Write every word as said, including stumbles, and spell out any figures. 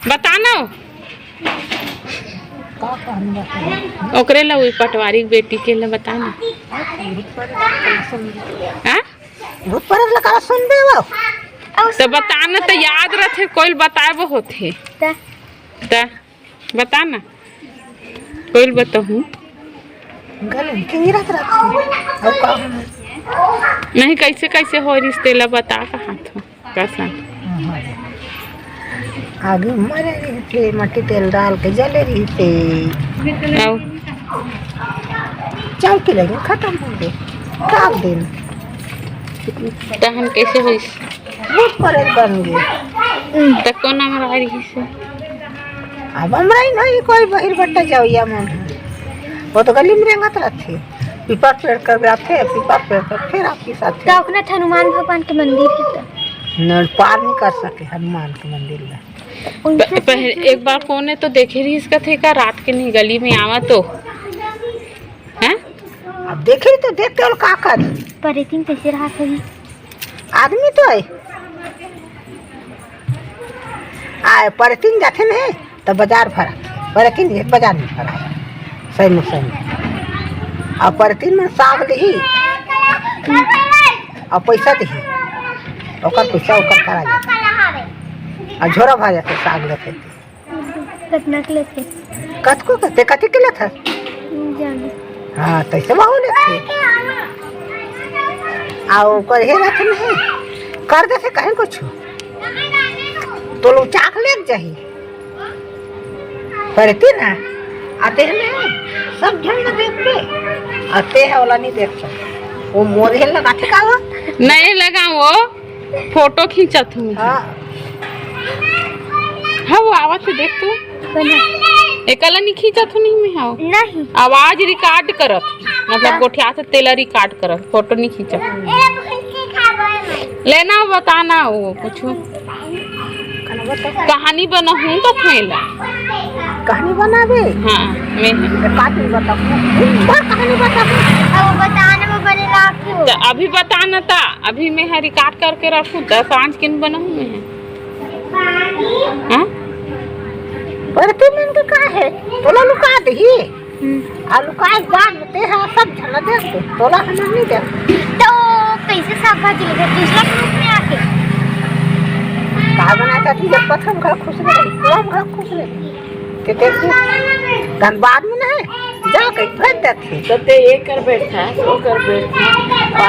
बता ना। का कहन बता? ओकरे ला, वही पटवारी के बेटी के ला बता ना। भूत प्रेत ला कइसे सुनबे? हाँ? भूत प्रेत ला का सुनबे वो? तो बता ना, तो याद रथे, कोई बताए वो होथे। त? त बता ना, कोई बताहूँ। गले में किंगरत रखे। अब का हम नहीं, कैसे कैसे हो रिश्ते ला बता कहाँ थो। कसन? आगे मरे रहिथे, मट्टी तेल डाल के जले रहिथे। अउ? चौकी लगे खत्म हो गए। का दिन? तहन कैसे होइस? भूत प्रेत बन गए। त कोन अमराय रहिस? अब अमराय नहीं, कोई बहिर बट्टा जावइया मन। वो तो गली में रेंगत रहथे। पीपर पेड़ कर जाथे, पीपर पेड़ कर फिर आपकी साथे। तो अपने हनुमान भगवान के मंदिर है तो? न, पार नहीं कर सके हनुमान के मंदिर ला। उनसे प-, पहले एक बार कोने तो देखे रहिस कथे का, रात के नहीं गली में आवा तो, हैं? अब देखे तो देख के और का कर? परेतिन कैसे रहा था? आदमी तो है। आए, परेतिन जाथे नहीं, त बाजार भरा, परेतिन एक बाजार में भरा, सही में सही में। अउ परेतिन मन साग लिही, अउ पैसा दिही, ओकर पैसा ओकर करा जाथे, अउ झोरा भर जाथे साग लेथे। कतना के लेथे? कतको के, ते कति के लेथस? जाने। हाँ, तैसे बहुत लेथे। अउ ओकर हे रथ नहीं, कर देथे कहीं कुछ। तो लोग चाक लेके जाही। परेतिन ना, आते हैं ना, सब झन देख के, आते हैं वाला नहीं देखता। वो मोरे लगाथे का वो? नहीं लगा वो, फोटो खींचत हूँ। हाँ। हाँ, वो आवत है, देख तू। बना। एकला नहीं खींचत हूँ, नहीं मैं हाँ। नहीं। आवाज रिकॉर्ड करत, मतलब हाँ। गोठिया से तेला रिकॉर्ड करत, फोटो नहीं खींचत। लेना बताना वो कुछ। कहानी बनाहूँ तो थैला। कहानी बनाबे? हाँ, मैं है। तो का चीज बताबो? दिन भर कहानी बताबो। अब बताने में बने लाग क्यों? तो अभी बताना था, अभी मैं है रिकॉर्ड करके रखूँ, तो सांझ के न बनाऊँ मैं है। हाँ? पर तू मन के का है? तोला लुका दही। हम्म। आलू का एक बार में तेहा सब झन देख के, तोला हमर नहीं देख। तो कैसे साग भाजी लेके दूसरा के रूप में आके? का बनाए था तू? जब पथम घर खुश रहे, तू हम घर खुश रहे। ते देख तू, धनबाद में नहीं, जा के भेज देते। तो ते ये कर बैठा, वो कर बैठा,